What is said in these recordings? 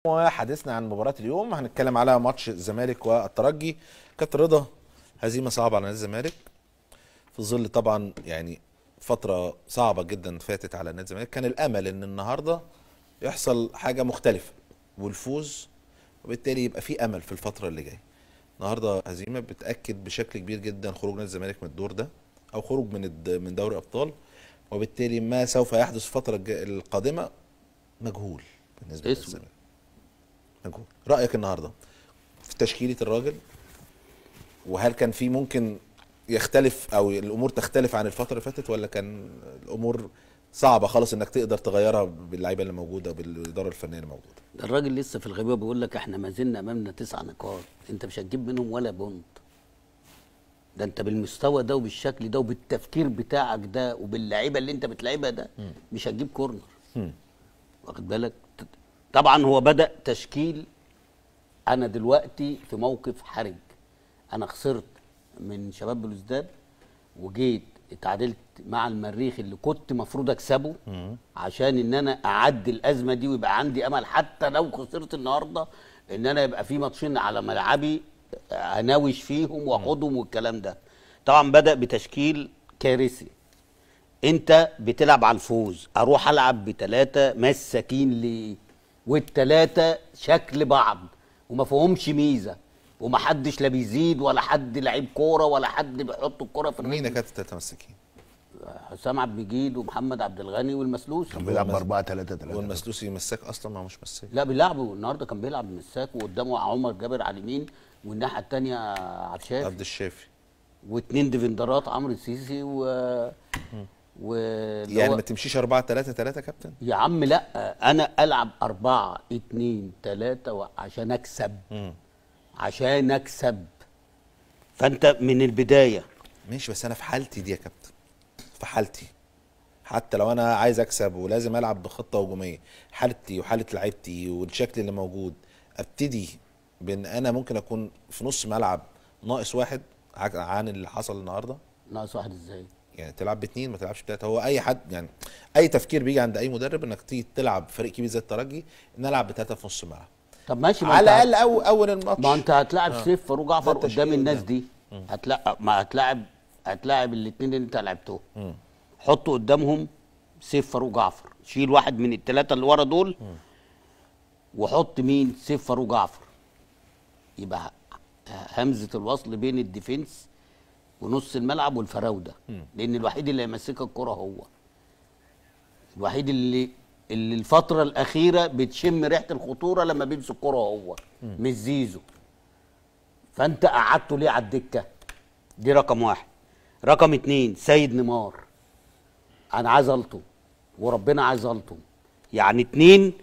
وحديثنا عن مباراة اليوم هنتكلم على ماتش الزمالك والترجي. كابتن رضا، هزيمة صعبة على نادي الزمالك في ظل طبعا يعني فترة صعبة جدا فاتت على نادي الزمالك. كان الأمل ان النهارده يحصل حاجة مختلفة والفوز، وبالتالي يبقى في أمل في الفترة اللي جاية. النهارده هزيمة بتأكد بشكل كبير جدا خروج نادي الزمالك من الدور ده أو خروج من دوري أبطال، وبالتالي ما سوف يحدث الفترة القادمة مجهول بالنسبة لنادي الزمالك. مجهول. رأيك النهارده في تشكيلة الراجل، وهل كان في ممكن يختلف او الامور تختلف عن الفترة اللي فاتت، ولا كان الامور صعبة خالص انك تقدر تغيرها باللعيبه اللي موجودة وبالاداره الفنية اللي موجودة؟ ده الراجل لسه في الغيبوبه بيقول لك احنا ما زلنا امامنا 9 نقاط، انت مش هتجيب منهم ولا point. ده انت بالمستوى ده وبالشكل ده وبالتفكير بتاعك ده وباللعيبه اللي انت بتلعبها ده مش هتجيب corner. واخد بالك؟ طبعا هو بدأ تشكيل. انا دلوقتي في موقف حرج، انا خسرت من شباب بلوزداد وجيت اتعادلت مع المريخ اللي كنت مفروض اكسبه عشان ان انا اعدي الازمة دي ويبقى عندي امل حتى لو خسرت النهارده ان انا يبقى في ماتشين على ملعبي اناوش فيهم واخدهم والكلام ده. طبعا بدأ بتشكيل كارثي. انت بتلعب على الفوز، اروح العب بثلاثة مساكين ليه؟ والتلاتة شكل بعض وما فيهمش ميزة ومحدش لا بيزيد ولا حد لعيب كورة ولا حد بيحط الكورة في الرجل. مين كانت التلاتة مساكين؟ حسام عبد المجيد ومحمد عبد الغني والمسلوسي. كان بيلعب 4-3-3. والمسلوسي مساك اصلا؟ ما هو مش مساك. لا بيلعبوا النهارده، كان بيلعب مساك وقدامه عمر جابر على اليمين والناحية الثانية عبد الشافي. عبد الشافي. واثنين defender ات عمرو السيسي و يعني ما تمشيش 4-3-3 كابتن؟ يا عم لا، انا العب 4-2-3 عشان اكسب. عشان اكسب. فانت من البداية ماشي، بس انا في حالتي دي يا كابتن، في حالتي حتى لو انا عايز اكسب ولازم العب بخطه هجومية، حالتي وحاله لعيبتي والشكل اللي موجود، ابتدي بان انا ممكن اكون في نص ملعب ناقص واحد عن اللي حصل النهارده. ناقص واحد ازاي؟ يعني تلعب باثنين ما تلعبش بثلاثة. هو اي حد يعني اي تفكير بيجي عند اي مدرب انك تيجي تلعب فريق كبير زي الترجي ان العب بثلاثة في نص الملعب. طب ماشي، على الاقل اول الماتش. ما انت هتلاعب سيف فاروق جعفر قدام الناس دي، هتلاعب هتلاعب الاثنين اللي انت لعبتهم، حط قدامهم سيف فاروق جعفر، شيل واحد من الثلاثة اللي ورا دول وحط مين؟ سيف فاروق جعفر. يبقى همزه الوصل بين ال defense ونص الملعب والفراوده، لان الوحيد اللي هيمسك الكره هو الوحيد اللي الفترة الاخيرة بتشم ريحه الخطورة لما بيمسك الكره هو، مش زيزو. فانت قعدته ليه على الدكة؟ دي رقم واحد. رقم اتنين، سيد نيمار انا عايز الطم وربنا عايز الطم. يعني اتنين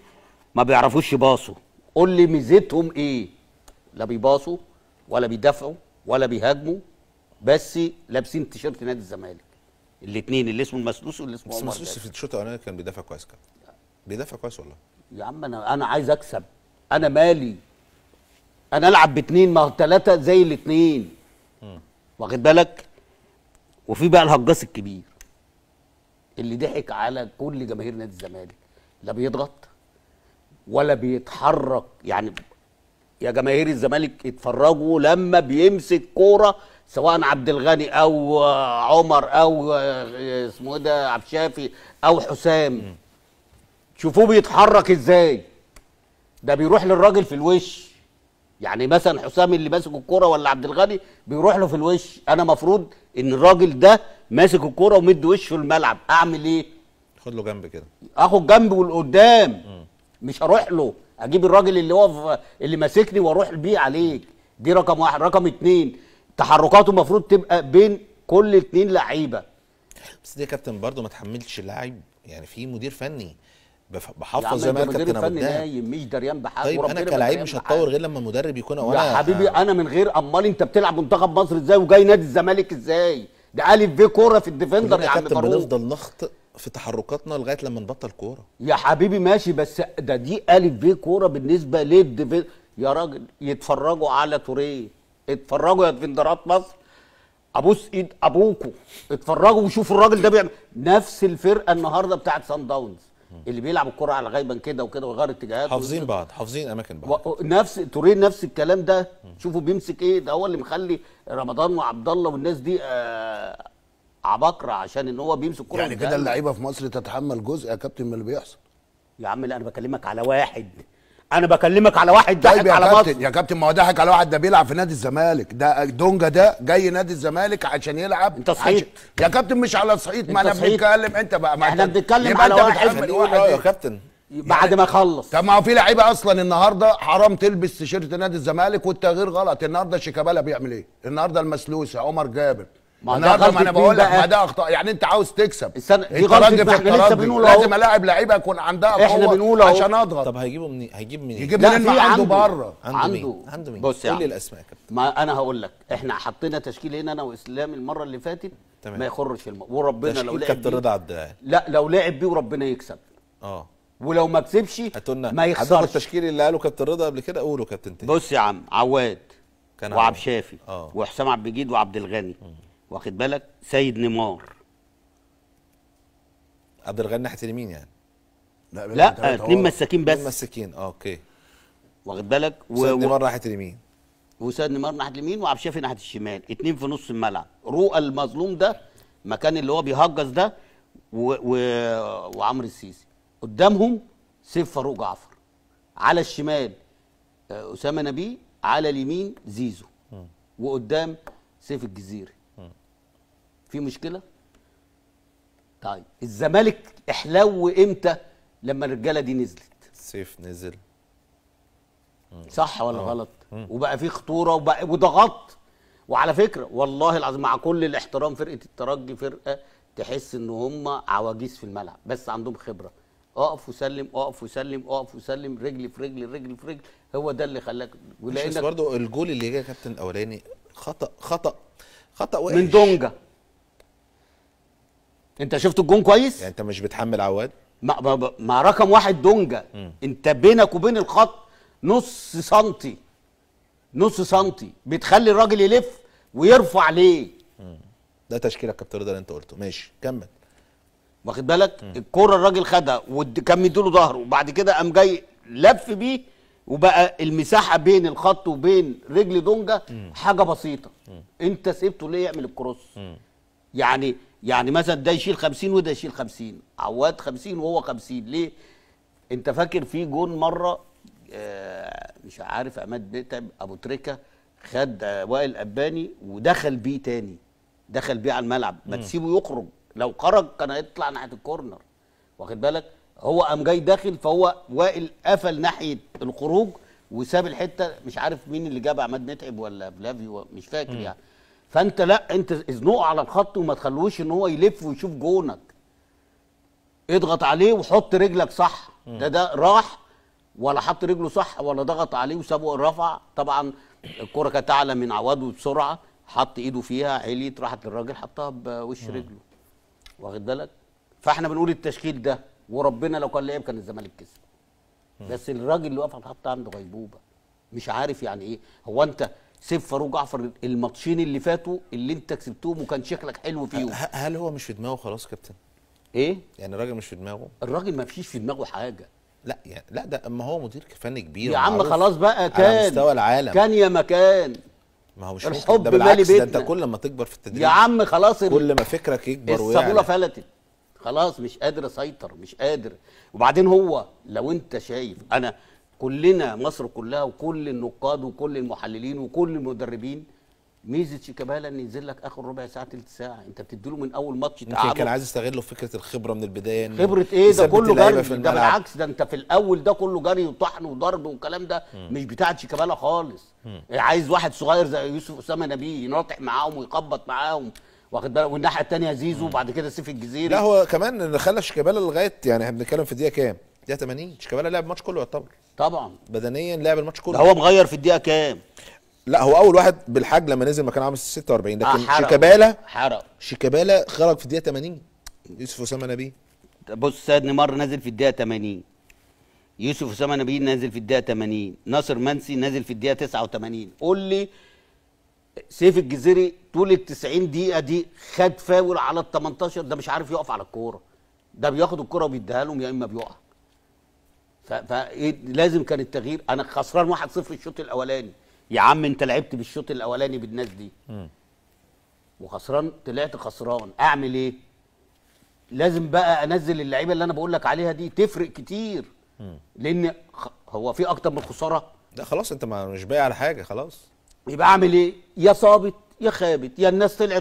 ما بيعرفوش يباصوا، قول لي ميزتهم ايه؟ لا بيباصوا ولا بيدافعوا ولا بيهاجموا، بس لابسين تيشيرت نادي الزمالك الاثنين، اللي اسمه المسلوسي واللي اسمه عمر. المسلوسي في الشوط الاولاني كان بيدافع كويس، كان بيدافع كويس والله. يا عم انا عايز اكسب، انا مالي، انا العب باثنين، ما هو ثلاثة زي الاثنين. واخد بالك؟ وفي بقى الهجاص الكبير اللي ضحك على كل جماهير نادي الزمالك، لا بيضغط ولا بيتحرك. يعني يا جماهير الزمالك اتفرجوا لما بيمسك كورة سواء عبد الغني او عمر او اسمه ايه ده عبد الشافي او حسام، شوفوه بيتحرك ازاي. ده بيروح للراجل في الوش. يعني مثلا حسام اللي ماسك الكورة ولا عبد الغني بيروح له في الوش. انا مفروض ان الراجل ده ماسك الكورة ومد وشه الملعب، اعمل ايه؟ خد له جنب كده، اخد جنب والقدام، مش هروح له، اجيب الراجل اللي هو اللي ماسكني واروح بيه عليك. دي رقم واحد. رقم اتنين، تحركاته المفروض تبقى بين كل اتنين لعيبة. بس دي يا كابتن برضه ما تحملش اللاعب، يعني في مدير فني بحفظ زي ما الكابتن ابو الدهب نايم مش دريان بحاجة. طيب انا كلاعب مش هتطور غير لما المدرب يكون او انا يا حبيبي انا من غير. امال انت بتلعب منتخب مصر ازاي وجاي نادي الزمالك ازاي؟ ده الف في كورة في ال defender يا عم فاروق. بنفضل نخطئ في تحركاتنا لغاية لما نبطل كورة يا حبيبي. ماشي، بس ده دي الف في كورة بالنسبة لل defender. يا راجل يتفرجوا على توريه، اتفرجوا يا defender ات مصر، ابوس ايد ابوكوا اتفرجوا وشوفوا الراجل ده بيعمل. نفس الفرقة النهارده بتاعت سان داونز. اللي بيلعب الكره على غايبا كده وكده ويغير اتجاهاته. حافظين بعض، حافظين اماكن بعض. نفس توريه نفس الكلام ده. شوفوا بيمسك ايه، ده هو اللي مخلي رمضان وعبد الله والناس دي عباقره، عشان ان هو بيمسك الكره. يعني كده اللعيبة في مصر تتحمل جزء يا كابتن من اللي بيحصل. يا عم لا، انا بكلمك على واحد، انا بكلمك على واحد ضحك. طيب على مصر يا كابتن، ما هو ضحك على واحد ده بيلعب في نادي الزمالك، ده دونجا ده جاي نادي الزمالك عشان يلعب. انت صحيت يا كابتن؟ مش على صحيت، ما انا بنتكلم انت بقى، ما احنا بنتكلم على واحد يا كابتن بعد ما خلص. طب ما هو في لعيبة اصلا النهارده حرام تلبس تيشيرت نادي الزمالك والتغيير غلط. النهارده شيكابالا بيعمل ايه؟ النهارده المسلوسه عمر جابر، النهارده ما انا بقول لك ما ده اخطاء. يعني انت عاوز تكسب دي غلطه، احنا لسه بنقول اهو لازم الاعب لعيبة يكون عندها قوة، احنا بنقول اهو عشان اضغط. طب هيجيبوا منين؟ هيجيب منين؟ يجيب منين؟ ما عنده بره، عنده مين؟ بص قول لي الاسماء يا كابتن. ما انا هقول لك، احنا حطينا تشكيل هنا انا واسلام المرة اللي فاتت ما يخرش وربنا لو لعب كابتن رضا عبد العال، لا لو لعب بيه وربنا يكسب، ولو ما كسبش ما يخسرش. التشكيل اللي قاله كابتن رضا قبل كده قوله كابتن تاني. بص يا عم، عواد وعبد شافي وحسام عبد المجيد وعبد الغني، واخد بالك، سيد نيمار، عبد الغني ناحية اليمين يعني. لا اتنين مساكين بس، اتنين مساكين okay، واخد بالك، سيد نيمار ناحية اليمين، وسيد نيمار ناحية اليمين، وعبد الشافي ناحية الشمال، اتنين في نص الملعب. رؤى المظلوم ده مكان اللي هو بيهجس ده وعمرو السيسي، قدامهم سيف فاروق جعفر، على الشمال اسامة نبيه، على اليمين زيزو، وقدام سيف الجزيري. في مشكلة؟ طيب الزمالك احلو امتى؟ لما الرجالة دي نزلت، سيف نزل، صح ولا غلط؟ وبقى في خطورة وبقى وضغط. وعلى فكرة والله العظيم مع كل الاحترام، فرقه الترجي فرقه تحس ان هم عواجيز في الملعب، بس عندهم خبره. اقف وسلم، اقف وسلم، اقف وسلم، رجل في رجل، رجل في رجل، هو ده اللي خلاك. ولانك برضه الجول اللي جه يا كابتن الاولاني خطا خطا خطا وحش من دونجا. انت شفت الجون كويس؟ يعني انت مش بتحمل عواد؟ مع رقم واحد دونجا، انت بينك وبين الخط نص سنتي، نص سنتي، بتخلي الراجل يلف ويرفع ليه؟ ده تشكيلك كابتن رضا اللي انت قلته، ماشي كمل. واخد بالك؟ الكورة الراجل خدها وكان مديله ظهره، وبعد كده قام جاي لف بيه، وبقى المساحة بين الخط وبين رجل دونجا حاجة بسيطة. انت سيبته ليه يعمل الكروس؟ يعني مثلا ده يشيل 50 وده يشيل 50، عواد 50 وهو 50، ليه؟ انت فاكر في جون مرة مش عارف عماد متعب ابو تريكه خد وائل قباني ودخل بيه تاني، دخل بيه على الملعب، ما تسيبه يخرج، لو خرج كان هيطلع ناحية ال corner، واخد بالك؟ هو قام جاي داخل، فهو وائل قفل ناحية الخروج وساب الحتة، مش عارف مين اللي جاب، عماد متعب ولا فلافيو مش فاكر يعني. فانت لا، انت ازنقه على الخط وما تخلوش ان هو يلف ويشوف جونك، اضغط عليه وحط رجلك صح. ده راح ولا حط رجله صح ولا ضغط عليه وسابه رفع. طبعا الكره كانت اعلى من عواد بسرعة، حط ايده فيها عليت، راحت للراجل حطها بوش رجله، واخد بالك؟ فاحنا بنقول التشكيل ده وربنا لو كان لعب كان الزمالك كسب. بس الراجل اللي واقف على الخط عنده غيبوبة، مش عارف يعني ايه. هو انت سيف فاروق جعفر الماتشين اللي فاتوا اللي انت كسبتهم وكان شكلك حلو فيهم، هل هو مش في دماغه خلاص كابتن؟ ايه؟ يعني الراجل مش في دماغه؟ الراجل ما فيش في دماغه حاجة. لا يعني لا، ده اما هو مدير فني كبير يا عم، خلاص بقى، كان على مستوى العالم، كان يا مكان. ما هو مش الحب ده، بالعكس ده انت كل ما تكبر في التدريب يا عم خلاص، كل ما فكرك يكبر الصابونه فلتت خلاص، مش قادر اسيطر، مش قادر. وبعدين هو لو انت شايف، انا كلنا مصر كلها وكل النقاد وكل المحللين وكل المدربين، ميزة شيكابالا ان ينزل لك اخر ربع ساعة ثلث ساعة، انت بتديله من اول ماتش تعبه. يمكن كان عايز يستغله في فكرة الخبرة من البداية. خبره ايه ده كله جري، ده بالعكس، ده انت في الاول ده كله جري وطحن وضرب والكلام ده مش بتاعه شيكابالا خالص. عايز واحد صغير زي يوسف اسامة نبيه يناطح معاهم ويخبط معاهم، واخد بالك؟ والناحية الثانية زيزو، وبعد كده سيف الجزيري. لا هو كمان اللي خلى شيكابالا لغاية يعني احنا بنتكلم في دقيقة كام؟ دقيقة 80 شيكابالا لعب الماتش كله يعتبر. طبعا بدنيا لعب الماتش كله. ده هو مغير في الدقيقة كام؟ لا هو اول واحد بالحاج لما نزل مكان عامل 46، لكن شيكابالا حرق. شيكابالا خرج في الدقيقة 80. يوسف اسامة نبيه، بص سيد نيمار نازل في الدقيقة 80، يوسف اسامة نبيه نازل في الدقيقة 80، ناصر منسي نازل في الدقيقة 89. قول لي سيف الجزيري طول ال 90 دقيقة دي خد فاول على ال 18، ده مش عارف يقف على الكورة، ده بياخد الكره وبيديها لهم يا اما بيقع. فلازم كان التغيير. انا خسران 1-0 الشوط الاولاني، يا عم انت لعبت بالشوط الاولاني بالناس دي وخسران، طلعت خسران، اعمل ايه؟ لازم بقى انزل اللعيبة اللي انا بقول لك عليها دي، تفرق كتير. لان هو في اكتر من خسارة؟ لا خلاص انت مش باقي على حاجة خلاص. يبقى اعمل ايه؟ يا صابت يا خابت، يا الناس طلعت.